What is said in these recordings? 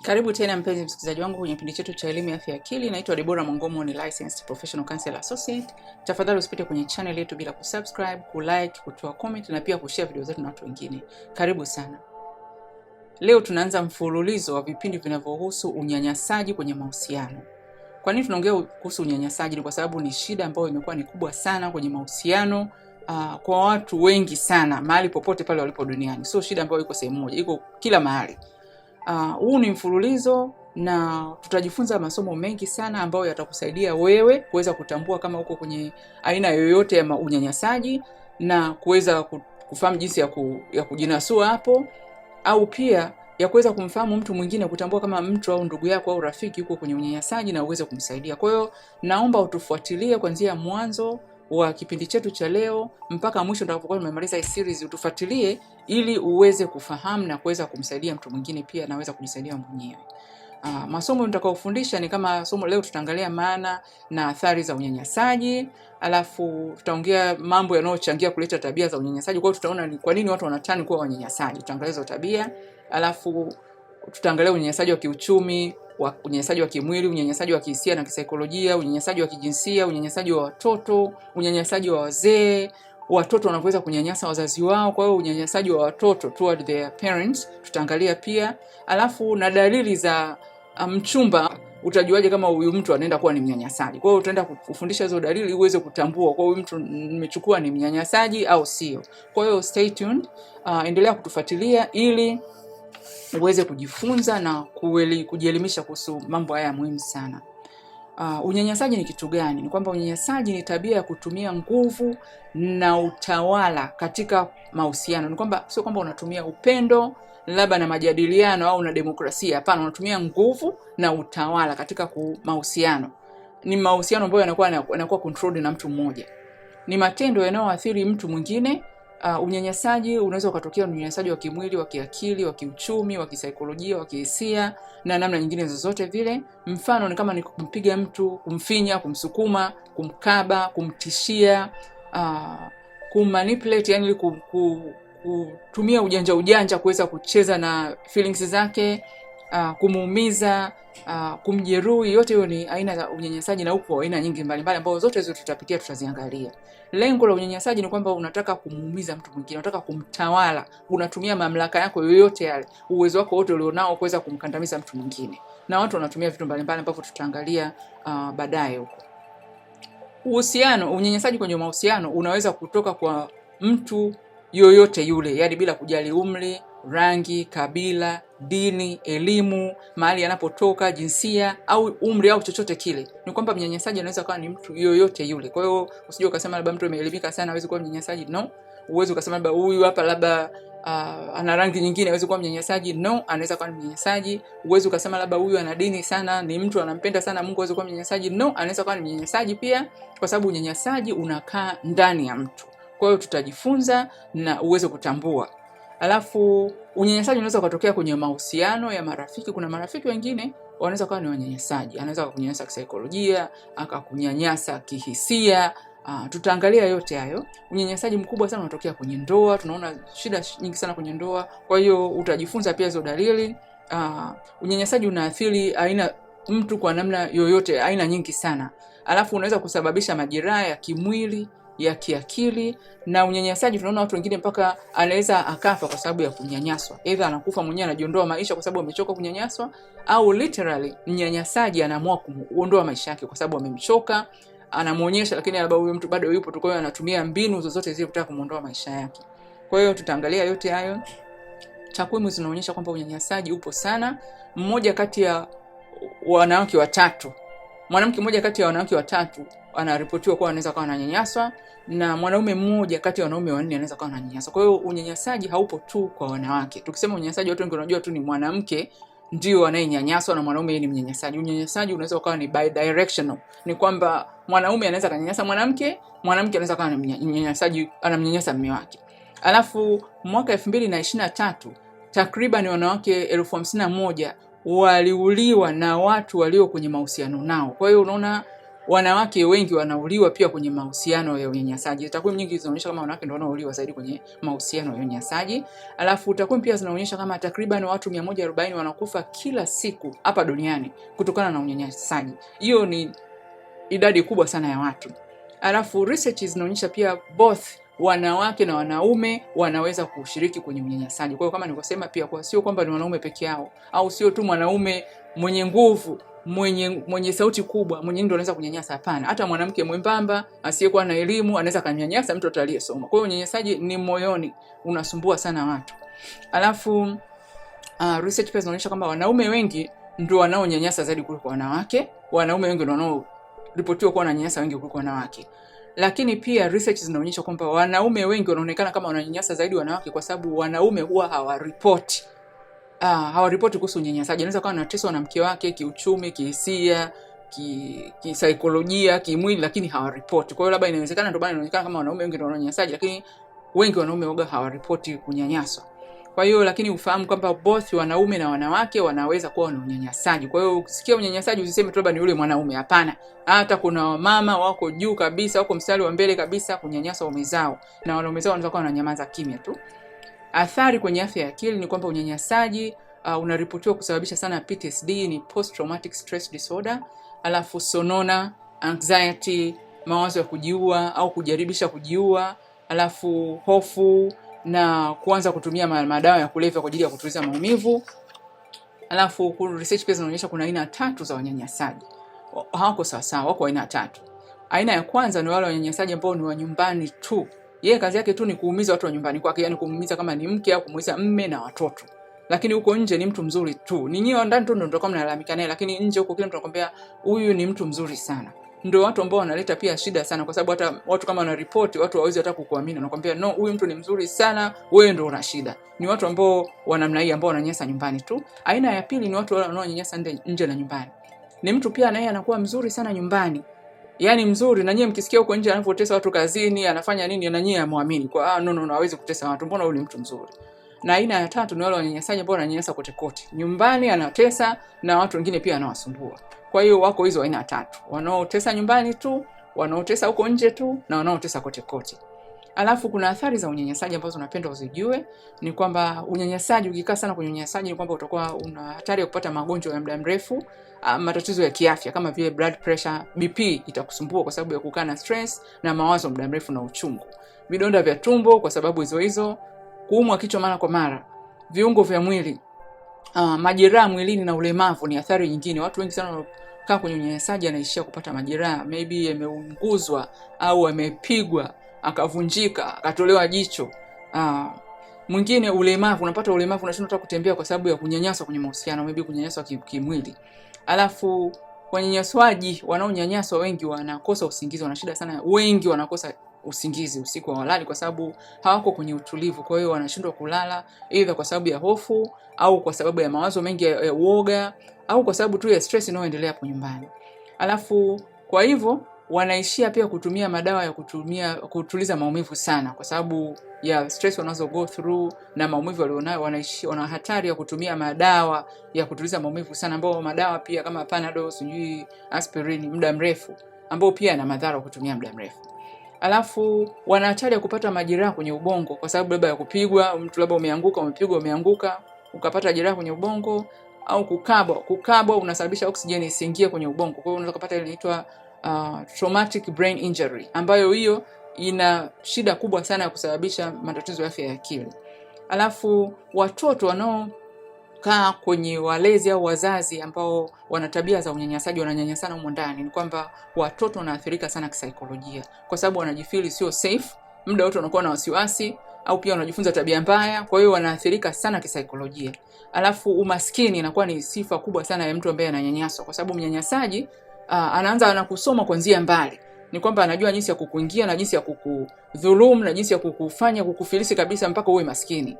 Karibu tena mpenzi msikilizaji wangu kwenye kipindi chetu cha elimu ya afya ya akili. Naitwa Debora Mongomo, ni licensed professional counselor associate. Tafadhali usipite kwenye channel yetu bila kusubscribe, kulike, kutoa comment na pia kushare video zetu na watu wengine. Karibu sana. Leo tunaanza mfululizo wa vipindi vinavyohusu unyanyasaji kwenye mahusiano. Kwa nini tunaongea kuhusu unyanyasaji? Ni kwa sababu ni shida ambayo imekuwa ni kubwa sana kwenye mahusiano kwa watu wengi sana mahali popote pale walipo duniani. Sio shida ambayo iko sehemu moja, iko kila mahali. Huu ni mfululizo na tutajifunza masomo mengi sana ambayo yatakusaidia wewe kuweza kutambua kama uko kwenye aina yoyote ya unyanyasaji na kuweza kufahamu jinsi ya kujinasua hapo, au pia ya kuweza kumfahamu mtu mwingine, kutambua kama mtu au ndugu yako au rafiki yuko kwenye unyanyasaji na uweze kumsaidia. Kwa hiyo naomba utufuatilie kuanzia mwanzo wa kipindi chetu cha leo mpaka mwisho utakapokuwa tumemaliza hii series, utufuatilie ili uweze kufahamu na kuweza kumsaidia mtu mwingine pia naweza kujisaidia mwenyewe. Masomo nitakayofundisha ni kama somo leo tutaangalia maana na athari za unyanyasaji, alafu tutaongea mambo yanayochangia kuleta tabia za unyanyasaji. Kwa hiyo tutaona ni kwa nini watu wanatani kuwa wanyanyasaji, tutaangalia hizo tabia, alafu tutaangalia unyanyasaji wa kiuchumi, unyanyasaji wa kimwili, unyanyasaji wa kihisia na kisaikolojia, unyanyasaji wa kijinsia, unyanyasaji wa watoto, unyanyasaji wa wazee, watoto wanavyoweza kunyanyasa wazazi wao. Kwa hiyo unyanyasaji wa watoto toward their parents tutaangalia pia, alafu na dalili za mchumba, utajuaje kama huyu mtu anaenda kuwa ni mnyanyasaji? Kwa hiyo utaenda kufundisha hizo dalili uweze kutambua kwa huyu mtu nimechukua ni mnyanyasaji au sio. Kwa hiyo stay tuned, endelea kutufuatilia ili uweze kujifunza na kujielimisha kuhusu mambo haya muhimu sana. Unyanyasaji ni kitu gani? Ni kwamba unyanyasaji ni tabia ya kutumia nguvu na utawala katika mahusiano. Ni kwamba sio kwamba unatumia upendo labda na majadiliano au na demokrasia. Hapana, unatumia nguvu na utawala katika mahusiano. Ni mahusiano ambayo yanakuwa controlled na mtu mmoja. Ni matendo yanayoathiri mtu mwingine. Unyanyasaji unaweza ukatokea unyanyasaji wa kimwili, wa kiakili, wa kiuchumi, wa kisaikolojia, wa kihisia na namna nyingine zozote vile. Mfano ni kama ni kumpiga mtu, kumfinya, kumsukuma, kumkaba, kumtishia, kummanipulate, yani kutumia ujanja ujanja kuweza kucheza na feelings zake, kumuumiza, kumjeruhi. Yote hiyo ni aina za unyanyasaji na upo aina nyingi mbalimbali ambazo zote hizo tutapitia, tutaziangalia. Lengo la unyanyasaji ni kwamba unataka kumuumiza mtu mwingine, unataka kumtawala, unatumia mamlaka yako yoyote yale, uwezo wako wote ulionao kuweza kumkandamiza mtu mwingine. Na watu wanatumia vitu mbalimbali ambavyo tutaangalia baadaye huko. Uhusiano, unyanyasaji kwenye mahusiano unaweza kutoka kwa mtu yoyote yule, yani bila kujali umri, rangi, kabila, dini, elimu, mahali anapotoka, jinsia au umri au chochote kile. Ni kwamba mnyanyasaji anaweza kuwa ni mtu yoyote yule. Kwa hiyo usije ukasema labda mtu ameelimika sana hawezi kuwa mnyanyasaji. No. Uwezi ukasema labda huyu hapa labda ana rangi nyingine hawezi kuwa mnyanyasaji. No, anaweza kuwa mnyanyasaji. Uwezi ukasema labda huyu ana dini sana, ni mtu anampenda sana Mungu, hawezi kuwa mnyanyasaji. No, anaweza kuwa ni mnyanyasaji pia, kwa sababu unyanyasaji unakaa ndani ya mtu. Kwa hiyo tutajifunza na uweze kutambua. Alafu unyanyasaji unaweza ukatokea kwenye mahusiano ya marafiki. Kuna marafiki wengine wanaweza kuwa ni wanyanyasaji, anaweza kukunyanyasa kisaikolojia, akakunyanyasa kihisia. Tutaangalia yote hayo. Unyanyasaji mkubwa sana unatokea kwenye ndoa, tunaona shida nyingi sana kwenye ndoa. Kwa hiyo utajifunza pia hizo dalili. Unyanyasaji unaathiri aina mtu kwa namna yoyote, aina nyingi sana. Alafu unaweza kusababisha majeraha ya kimwili, ya kiakili na unyanyasaji. Tunaona watu wengine mpaka anaweza akafa kwa sababu ya kunyanyaswa, either anakufa mwenyewe, anajiondoa maisha kwa sababu amechoka kunyanyaswa, au literally mnyanyasaji anaamua kuondoa maisha yake kwa sababu amemchoka, anamuonyesha, lakini labda huyo mtu bado yupo tu, kwa hiyo anatumia mbinu zozote zile kutaka kumuondoa maisha yake. Kwa hiyo tutaangalia yote hayo. Takwimu zinaonyesha kwamba unyanyasaji upo sana. Mmoja kati ya wanawake watatu, mwanamke mmoja kati ya wanawake watatu anaripotiwa kuwa anaweza kuwa ananyanyaswa, na mwanaume mmoja kati ya wanaume wanne anaweza kuwa ananyanyaswa. Kwa hiyo unyanyasaji haupo tu kwa wanawake. Tukisema unyanyasaji, watu wengi wanajua tu ni mwanamke ndio anayenyanyaswa na mwanaume yeye ni mnyanyasaji. Unyanyasaji unaweza ukawa ni bidirectional, ni kwamba mwanaume anaweza kanyanyasa mwanamke, mwanamke anaweza kuwa mnyanyasaji, anamnyanyasa mume wake. Alafu mwaka 2023 takriban wanawake 51,000 waliuliwa na watu walio kwenye mahusiano nao. Kwa hiyo unaona Wanawake wengi wanauliwa pia kwenye mahusiano ya unyanyasaji. Takwimu nyingi zinaonyesha kama wanawake ndio wanaouliwa zaidi kwenye mahusiano ya unyanyasaji. Alafu takwimu pia zinaonyesha kama takriban watu 140 wanakufa kila siku hapa duniani kutokana na unyanyasaji. Hiyo ni idadi kubwa sana ya watu. Alafu research zinaonyesha pia both wanawake na wanaume wanaweza kushiriki kwenye unyanyasaji. Kwa hiyo kama nilivyosema pia, kwa sio kwamba ni wanaume peke yao au sio tu mwanaume mwenye nguvu, mwenye sauti kubwa, mwenye ndio anaweza kunyanyasa. Hapana, hata mwanamke mwembamba asiyekuwa na elimu anaweza kanyanyasa mtu aliyesoma. Kwa hiyo unyanyasaji ni moyoni, unasumbua sana watu. Alafu research pia zinaonyesha kwamba wanaume wengi ndio wanaonyanyasa zaidi kuliko wanawake. Wanaume wengi ndio wanaoripotiwa kuwa wananyanyasa wengi kuliko wanawake. Lakini pia research zinaonyesha kwamba wanaume wengi wanaonekana kama wananyanyasa zaidi wanawake kwa sababu wanaume huwa hawaripoti. Hawaripoti kuhusu unyanyasaji. Anaweza kuwa anateswa na mke wake kiuchumi, kihisia, kisaikolojia, kimwili, lakini hawaripoti. Kwa hiyo labda inawezekana ndio maana inaonekana kama wanaume wengi ndio wananyanyasaji, lakini wengi wanaume waga hawaripoti kunyanyaswa. Kwa hiyo lakini ufahamu kwamba both wanaume na wanawake wanaweza kuwa na unyanyasaji. Kwa hiyo ukisikia unyanyasaji usiseme tu labda ni yule mwanaume, hapana. Hata kuna wamama wako juu kabisa, wako mstari wa mbele kabisa kunyanyasa waume zao, na wanaume zao wanaweza kuwa wananyamaza kimya tu. Athari kwenye afya ya akili ni kwamba unyanyasaji unaripotiwa kusababisha sana PTSD, ni post traumatic stress disorder, alafu sonona, anxiety, mawazo ya kujiua au kujaribisha kujiua, alafu hofu na kuanza kutumia madawa ya kulevya kwa ajili ya kutuliza maumivu. Alafu research pia zinaonyesha kuna aina tatu za wanyanyasaji. Hawako sawa sawa, wako aina tatu. Aina ya kwanza ni wale wanyanyasaji ambao ni wa nyumbani tu. Yeye kazi yake tu ni kuumiza watu wa nyumbani kwake, yani kumuumiza kama ni mke au kumuumiza mme na watoto. Lakini huko nje ni mtu mzuri tu. Ni nyinyi ndani tu ndio mtakuwa mnalalamika naye, lakini nje huko kila mtu anakuambia huyu ni mtu mzuri sana. Ndio watu ambao wanaleta pia shida sana, kwa sababu hata watu kama wanaripoti, watu hawawezi hata kukuamini. Wanakuambia no, huyu mtu ni mzuri sana, wewe ndio una shida. Ni watu ambao wa namna hii ambao wananyanyasa nyumbani tu. Aina ya pili ni watu wale wanaonyanyasa nje na nyumbani. Ni mtu pia naye anakuwa mzuri sana nyumbani, yaani mzuri, na nyie mkisikia huko nje anavyotesa watu kazini, anafanya nini, na nyie hamwamini kwa no no no, hawezi kutesa watu, mbona huyu ni mtu mzuri. Na aina ya tatu ni wale wanyanyasaji ambao wananyanyasa kote kote, nyumbani anatesa na watu wengine pia anawasumbua. Kwa hiyo wako hizo aina tatu, wanaotesa nyumbani tu, wanaotesa huko nje tu, na wanaotesa kote kote. Alafu kuna athari za unyanyasaji ambazo unapenda uzijue, ni kwamba unyanyasaji, ukikaa sana kwenye unyanyasaji, ni kwamba utakuwa una hatari ya kupata magonjwa ya muda mrefu, matatizo ya kiafya kama vile blood pressure, BP itakusumbua kwa sababu ya kukaa na stress na mawazo muda mrefu na uchungu, vidonda vya tumbo kwa sababu hizo hizo, kuumwa kichwa mara kwa mara, viungo vya mwili, majeraha mwilini na ulemavu ni athari nyingine. Watu wengi sana wanakaa kwenye unyanyasaji anaishia kupata majeraha, maybe ameunguzwa au amepigwa akavunjika akatolewa jicho. Mwingine ulemavu, unapata ulemavu, unashindwa hata kutembea kwa sababu ya kunyanyaswa kwenye mahusiano, maybe kunyanyaswa kimwili. Alafu wanyanyaswaji, wanaonyanyaswa wengi wanakosa usingizi, wana shida sana, wengi wanakosa usingizi usiku, hawalali kwa sababu hawako kwenye utulivu. Kwa hiyo wanashindwa kulala either kwa sababu ya hofu au kwa sababu ya mawazo mengi ya uoga au kwa sababu tu ya stress inayoendelea hapo nyumbani. Alafu kwa hivyo wanaishia pia kutumia madawa ya kutumia kutuliza maumivu sana, kwa sababu ya stress wanazo go through na maumivu walionayo, wana hatari ya kutumia madawa ya kutuliza maumivu sana, ambao madawa pia kama Panadol, sijui aspirin, muda mrefu, ambao pia yana madhara kutumia muda mrefu. Alafu wana hatari ya kupata majeraha kwenye ubongo kwa sababu labda ya kupigwa, mtu labda umeanguka, umepigwa, umeanguka, ukapata jeraha kwenye ubongo, au kukabwa. Kukabwa unasababisha oksijeni isiingie kwenye ubongo. Kwa hiyo unaweza kupata ile inaitwa traumatic brain injury, ambayo hiyo ina shida kubwa sana ya kusababisha matatizo ya afya ya akili. Alafu watoto wanaokaa kwenye walezi au wazazi ambao wana tabia za unyanyasaji, wananyanyasana humo ndani, ni kwamba watoto wanaathirika sana kisaikolojia, kwa sababu wanajifeel sio safe, muda wote wanakuwa na wasiwasi, au pia wanajifunza tabia mbaya, kwa hiyo wanaathirika sana kisaikolojia. Alafu umaskini inakuwa ni sifa kubwa sana ya mtu ambaye ananyanyaswa, kwa sababu mnyanyasaji anaanza anakusoma kuanzia mbali, ni kwamba anajua jinsi ya kukuingia na jinsi ya kukudhulumu na jinsi ya kukufanya kukufilisi kabisa mpaka uwe maskini.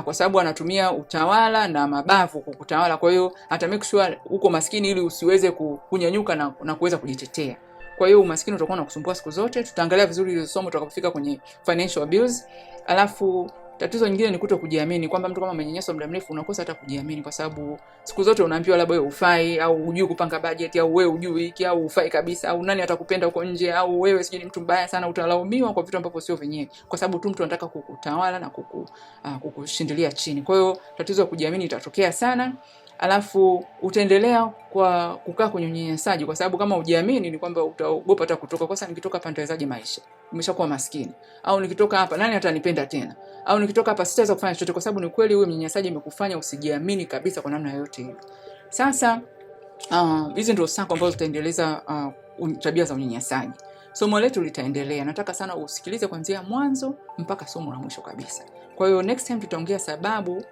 Kwa sababu anatumia utawala na mabavu kukutawala. Kwa hiyo ata make sure uko maskini ili usiweze kunyanyuka na kuweza kujitetea. Kwa hiyo umaskini utakuwa unakusumbua siku zote. Tutaangalia vizuri ile somo tutakapofika kwenye financial abuse. Alafu Tatizo nyingine ni kuto kujiamini, kwamba mtu kama amenyanyaswa muda mrefu unakosa hata kujiamini, kwa sababu siku zote unaambiwa labda wewe hufai, au hujui kupanga bajeti, au wewe hujui hiki, au hufai kabisa, au nani atakupenda huko nje, au wewe sijui ni mtu mbaya sana. Utalaumiwa kwa vitu ambavyo sio vyenyewe, kwa sababu tu mtu anataka kukutawala na kukushindilia chini. Kwa hiyo tatizo la kujiamini itatokea sana. Alafu utaendelea kwa kukaa kwenye unyanyasaji, kwa sababu kama hujiamini ni kwamba utaogopa hata kutoka. Kwa sababu nikitoka hapa nitawezaje maisha? Umeshakuwa maskini. Au nikitoka hapa nani atanipenda tena? Au nikitoka hapa sitaweza kufanya chochote, kwa sababu ni kweli huyo mnyanyasaji amekufanya usijiamini kabisa kwa namna yoyote ile. Sasa hizi ndio sako ambazo zitaendeleza tabia za unyanyasaji. Somo letu litaendelea. Nataka sana usikilize kuanzia mwanzo mpaka somo la mwisho kabisa. Kwa hiyo next time tutaongea sababu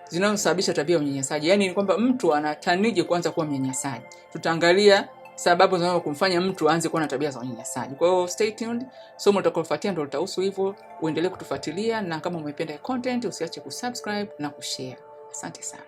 zinazosababisha tabia ya unyanyasaji. Yaani ni kwamba mtu anatanije kuanza kuwa mnyanyasaji. Tutaangalia sababu zinazo kumfanya mtu aanze kuwa na tabia za unyanyasaji. Kwa hiyo stay tuned, somo litakalofuatia ndio litahusu hivyo. Uendelee kutufuatilia, na kama umependa content usiache kusubscribe na kushare. Asante sana.